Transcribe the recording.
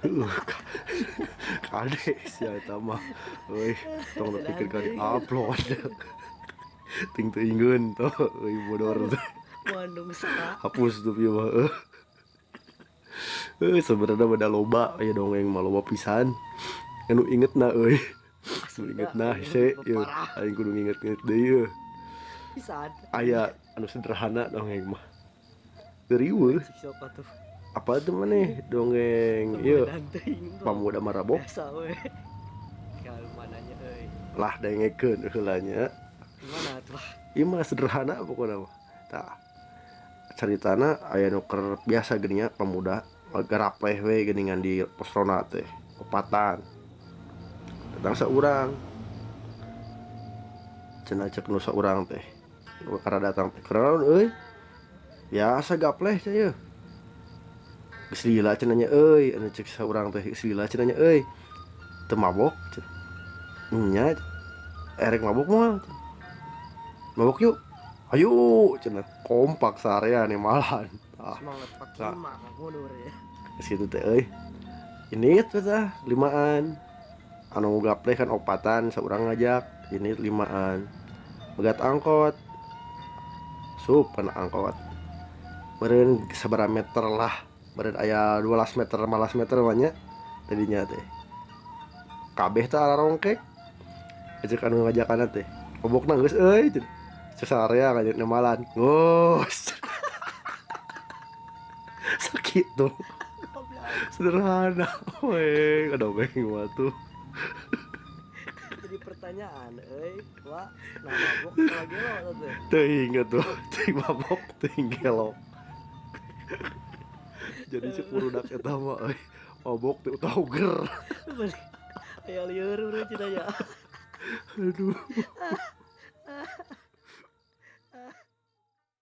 Heuh, kade sia eta mah euy, tong dipikir ka di-upload. Ting teuingeun tuh euy, bodor teh. Bandung sera. Hapus tuh ieu mah euy. Euy, sebenarnya mah da loba aya dongeng mah, loba pisan. Anu ingetna euy. Nu ingetna hese ieu, aing kudu nginget-nginget deui ieu. Pisan. Aya anu sederhana dongeng mah. Teu riweuh. Sok atuh. Apa tuh maneh dongeng ieu? Pamuda Marabok. Biasa we. Kalau mananya euy. Lah, dengekeun heula nya. Gimana tuh? Ieu mah sederhana pokona mah. Tah. Caritana aya nu keur biasa geuning nya, pemuda garapleh we geuningan di pos ronda teh, opatan. Datang saurang. Cenah cek nu saurang teh. Nu kakara datang teh, "Kunaon euy?" "Biasa gapleh cenah ieu." "Geus lila cenah nya euy," anu cek saurang teh, "geus lila cenah nya euy. Teu mabok?" cenah. "Nya, erek mabok moal?" "Mabok yuk." "Ayo," cenah, kompak saarea nih malahan. Tah. Semangat Tah. 45 mundur ya. Geus kitu teh euy. Ini teh tah limaan. Anu gapleh kan opatan, saurang ngajak, ini limaan. Megat angkot. Sup kana angkot. Meureun sabaraha meter lah, meureun aya 12 meter, 15 meter mah nya tadinya teh. Kabeh teh ararongkek. Cek anu ngajakanna teh, "Mabokna geus euy," cenah. Cek saarea ngajak nemalan. "Geus." Sakitu. Sederhana we dongeng mah tuh. Jadi pertanyaan euy, wah, nah mabok atau gelo tuh? Teuing atuh, teuing mabok teuing gelo. Jadi cek burudak eta mah euy, mabok teh utawa. Aya lieur urang cenah ya. Aduh.